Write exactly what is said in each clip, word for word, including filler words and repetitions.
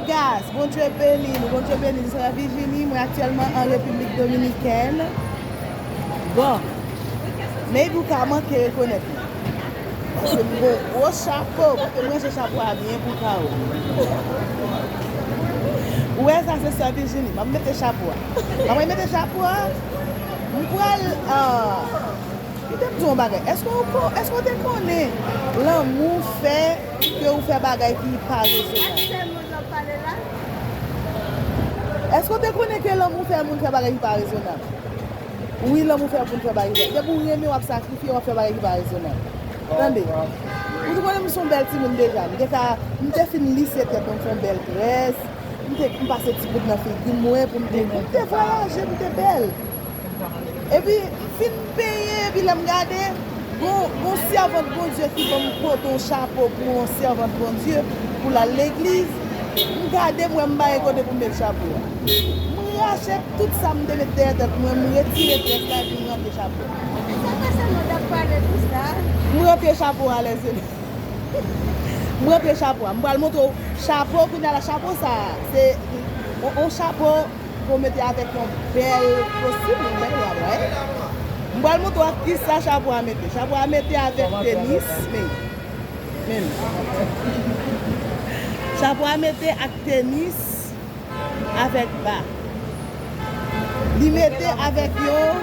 Guys, Bondye beni nou, Bondye beni nou. Se Sè Virginie, mwen aktyèlman an Repiblik Dominikèn. Bon, maybe ou ka manke rekonèt mwen. Paske m gon gwo chapo, kote m ranje chapo a byen pou ka wè. Ou wè sa, se Sè Virginie. M ap mete chapo a. M ap mete chapo a. M pral, ah, Kite m di w yon bagay. Èske w ko-, èske w te konnen lanmou fè ke w fè bagay ki pa rezonab? Èske w te konnen ke lanmou fè moun fè bagay ki pa rezonab? Wi, lanmou fè moun fè bagay ki pa. Depi w renmen, w ap sakrifye, w ap fè bagay ki pa rezonab. Tande. Ou te konnen m se yon bèl timoun deja. M te ka, m te fin lise tèt mwen, m fè yon bèl drès. M te, m pase ti poud nan figi mwen pou m te, m te vwayaje, m te bèl. Epi, m fin peye, epi lè m gade, gon, gon sèvant Bondye ki ban m pote yon chapo pou yon sèvant Bondye, pou l al legliz. M gade, m wè m pa gen kote pou m met chapo a. M rache tout sa m te met dèyè tèt mwen, m retire drès la, epi m rantre chapo a. Sa fè sèlman w t ap pale konsa? M rantre chapo a, lèzanmi. M rantre chapo a. M pral montre w chapo, kounye a la, chapo sa a, se yon, yon chapo pou w mete avèk yon bèl kostim, yon bèl wòb, right? M pral montre w ak kisa chapo a mete. Chapo a mete avèk tenis, men, men. Chapo a mete ak tenis, avèk ba. Li mete avèk yon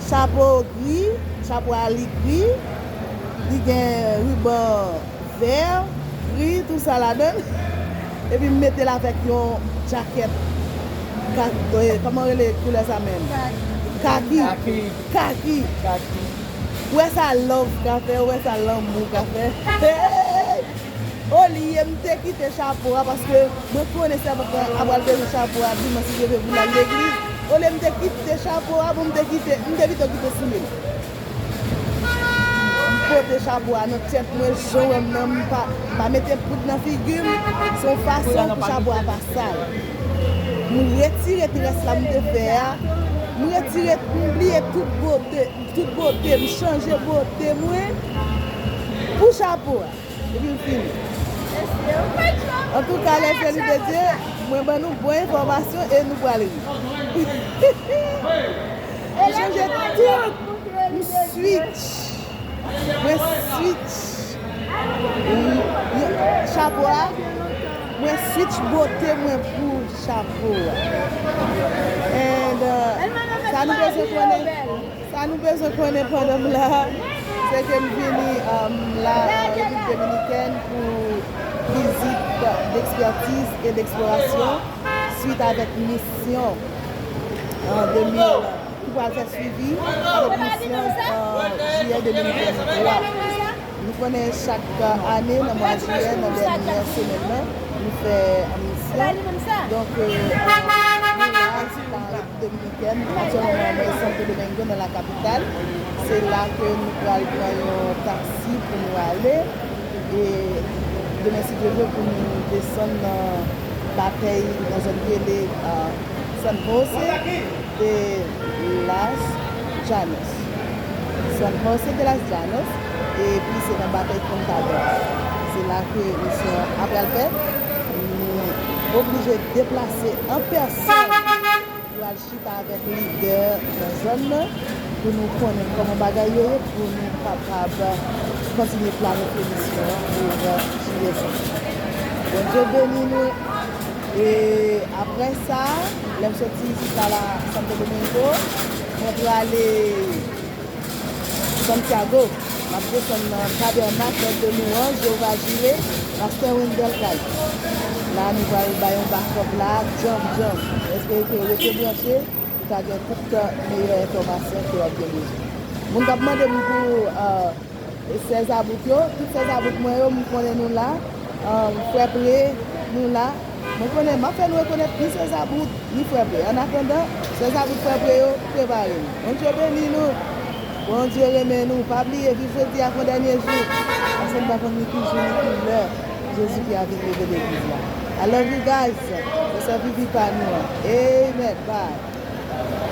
chapo gri, chapo a li gri, li gen riban vè, gri, tou sa ladan l. Epi m mete l avèk yon djakèt, ka-, eh, kòman rele koulè sa menm? Kaki. Kaki. Kaki. Kaki. Ou wè sa love ka fè, ou wè sa lanmou ka fè. Hey! Olye m te kite chapo a, paske mwen konnen sèvant lan ap pral bezwen chapo a dimanch si Dye vle pou l al legliz. Olye m te kite chapo a, bon, m te kite, m te pito kite soulye m. M pote chapo a nan tèt mwen, jan w wè m nan, m pa, m pa mete poud nan figi m. Se yon fason pou chapo a pa sal. M retire drès la m te fè a. M retire, m bliye tout bote, tout bote, m chanje bote mwen pou chapo a. Epi l fini. Antouka, lè Seyè li te di, mwen ban nou bon enfòmasyon e nou pral ri. M chanje tout. M switch. Mwen switch. Chapo a. Mwen switch bote mwen pou chapo a. And, uh, sa nou bezwen konnen. Sa nou bezwen konnen pandan m la, se ke m vini, um, la, uh, Repiblik Dominikèn pou vizit d'expertise et d'exploration suite avèk misyon, uh, de mil, ki pral fè swivi avèk misyon, uh, jiyè de mil venntwa. Nou konnen chak, uh, ane, nan mwa jiyè, nan dènyè semèn nan, nou fè, uh, misyon. Donk, uh, uh, nou la, Dominikèn. Aktyèlman, mwen, mwen Santo Domingo, nan la kapital. Se la ke nou pral pran yon taksi pou nou ale. E demen, si Dye vle, pou nou desann nan batèy, nan zòn ki rele, ah, San José de las Llanas. San José de las Llanas. Epi se nan batèy Punta Blanca. Se la ke misyon an pral fèt. Nou oblije deplase an pèsòn pou al chita avèk lidè nan zòn nan, pou nou konnen kòman bagay yo ye, pou nou kapab kontinye planifye misyon an pou jiyè venn. Bondye beni nou. E apre sa, lè m soti isit la, la Santo Domingo, mwen prale Santiago. M ap desann nan Tabènak de Louange, Jewova Jire, Pastè Wendell Clyde. La, nou pral bay yon bakòp la, djanm, djanm. Espere ke w rete branche, pou ta gen tout meyè enfòmasyon ke w ap gen bezwen. Moun k ap mande m pou, euh, sèz about yo, tout sèz about mwen yo, m konnen nou la. Um, frè Pre, nou la. Mwen konnen, m ap fè nou rekonèt ni sèz about, ni frè Pre. Annatandan, sèz about frè Pre yo, prepare nou. Bondye beni nou. Bondye renmen nou. Pa bliye, viv jodi a kon dènye jou. Paske n pa konn ni ki jou, ni ki lè Jezikri a vin leve legliz la. I love you guys. Se sè Vivi pa nou an. Amen. Bye.